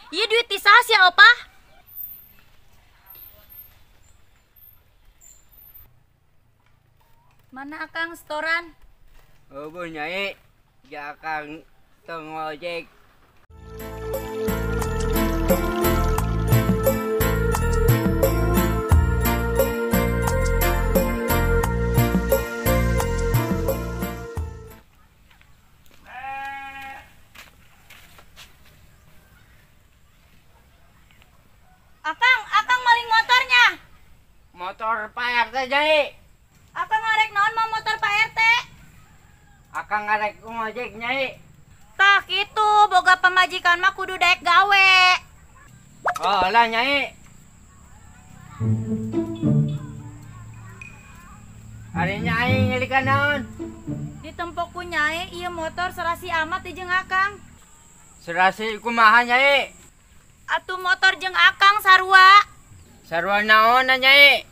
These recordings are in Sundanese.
Ieu duit ti saha sia Opa? Mana akang setoran? Eueuh Nyai, ja akang teu ngojek. Akang, akang maling motornya. Motor Pak RT, Nyai. Akang ngarek naon mau motor Pak RT? Akang ngarek ngojek, Nyai. Tah kitu, boga pamajikan mah kudu daek gawe. Oh lah, Nyai. Ari Nyai ngelikan naon? Ditempok ku Nyai, ieu motor serasi amat di jeung akang. Serasi kumaha, Nyai? Atuh motor jeung akang sarua. Sarua naon Nyai?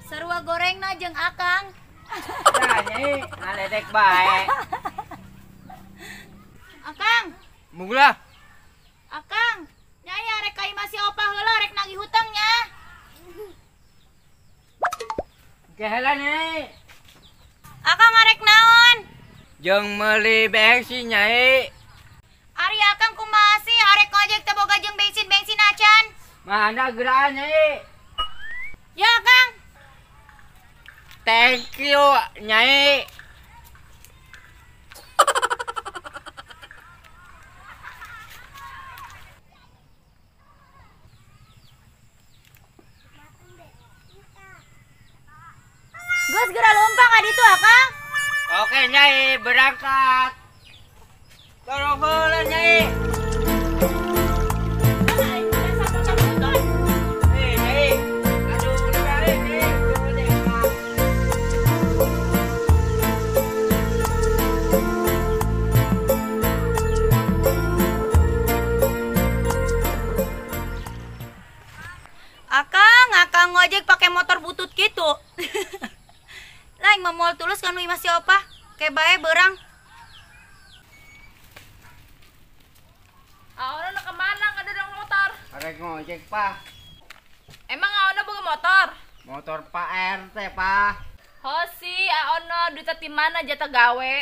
Sarua gorengna jeung akang. Nah, Nyai, ngaledek bae. Akang. Muglah. Akang, Nyai arek ka imah si Opa heula rek nagih hutang nya. Keheula Nyai. Akang arek naon? Jeung meuli bensin Nyai. Ari akang kumaha sih arek ngojek teu boga jeung bensin-bensin acan. Mana geuraan Nyai? Ya Akang. Thank you Nyai. Geus geura leumpang ka ditu Akang. Oke Nyai, berangkat. Tolong heula Nyai. Eh Nyai, aduh balik nih. Akang, akang ngojek pakai motor butut gitu. Lain mah moal tulus kan imah si Opa, kayak bae beurang. Aona nu kemana ngadorong motor? Arek ngojek, Pak. Emang Aona boga motor? Motor Pak RT, Pak. Hosi, Aona duit ti mana jatah gawe?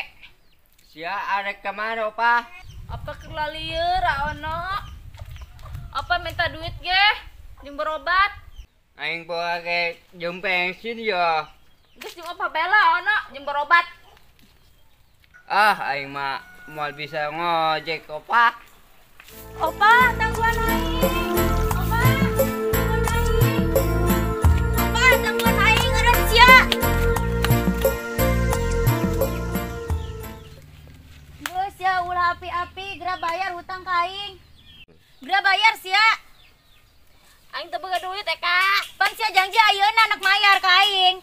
Sia arek kemana, Opa? Apa keur lalieur Aona? Apa minta duit ge? Jeung berobat? Aing boga ge jeung bensin ya. Geus jeung Opa bela Aona jeung berobat. Ah, aing mah moal bisa ngojek, Opa. Opa, tangguhan aing. Opa, tangguhan aing. Opa, tangguhan aing eureun sia. Geus sia ulah api-api, geura bayar hutang ka aing. Geura bayar sia. Aing teu boga duit Eka. Pan sia janji ayeuna anak mayar ka aing.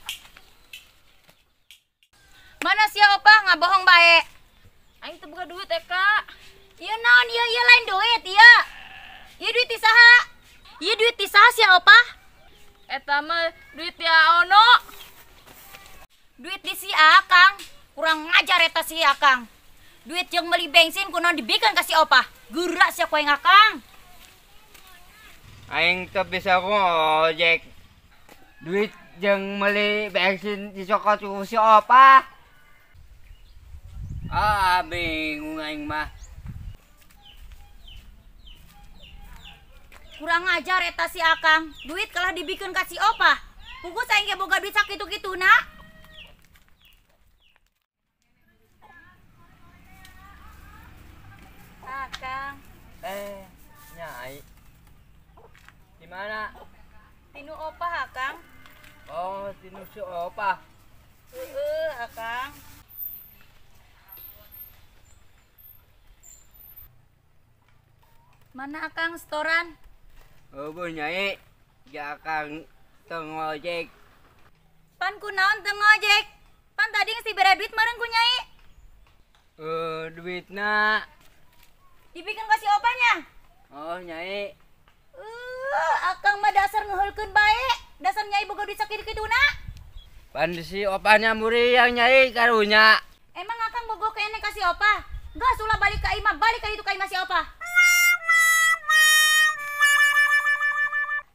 Mana sia Opa ngabohong bae? Aing teu boga duit Eka. Ieu naon ieu ieu lain duit ieu. Ieu duit ti saha? Ieu duit ti saha sia Opa? Eta mah duit ti Aono. Duit di si Akang. Kurang ngajar eta si Akang. Duit jeung meuli bensin kunaon dibikeun ka si Opa. Geura sia ku aing Akang. Aing teu bisa ngojek. Duit jeung meuli bensin dicokot ku si Opa. Ah, bingung aing mah. Kurang ajar eta si Akang. Duit kalah dibikeun ka si Opa. Pugus aing ge boga duit sakitu-kituna. Akang. Nyai. Di mana? Tinu Opa, Akang. Oh, tinu si Opa. Heeh, Akang. Mana Akang setoran? Eueuh Nyai, ja akang teu ngojek. Pan kunaon teu ngojek? Pan tadi geus dibere duit meureun ku Nyai. Duitna dibikeun ka si Opanya. Oh, Nyai. Akang mah dasar ngeheulkeun bae. Dasar Nyai boga duit sakitu-kituna. Pan si Opanya muriang Nyai karunya. Emang akang bogo keneh ka si Opa? Geus ulah balik ka imah, balik ka ditu ka imah si Opa.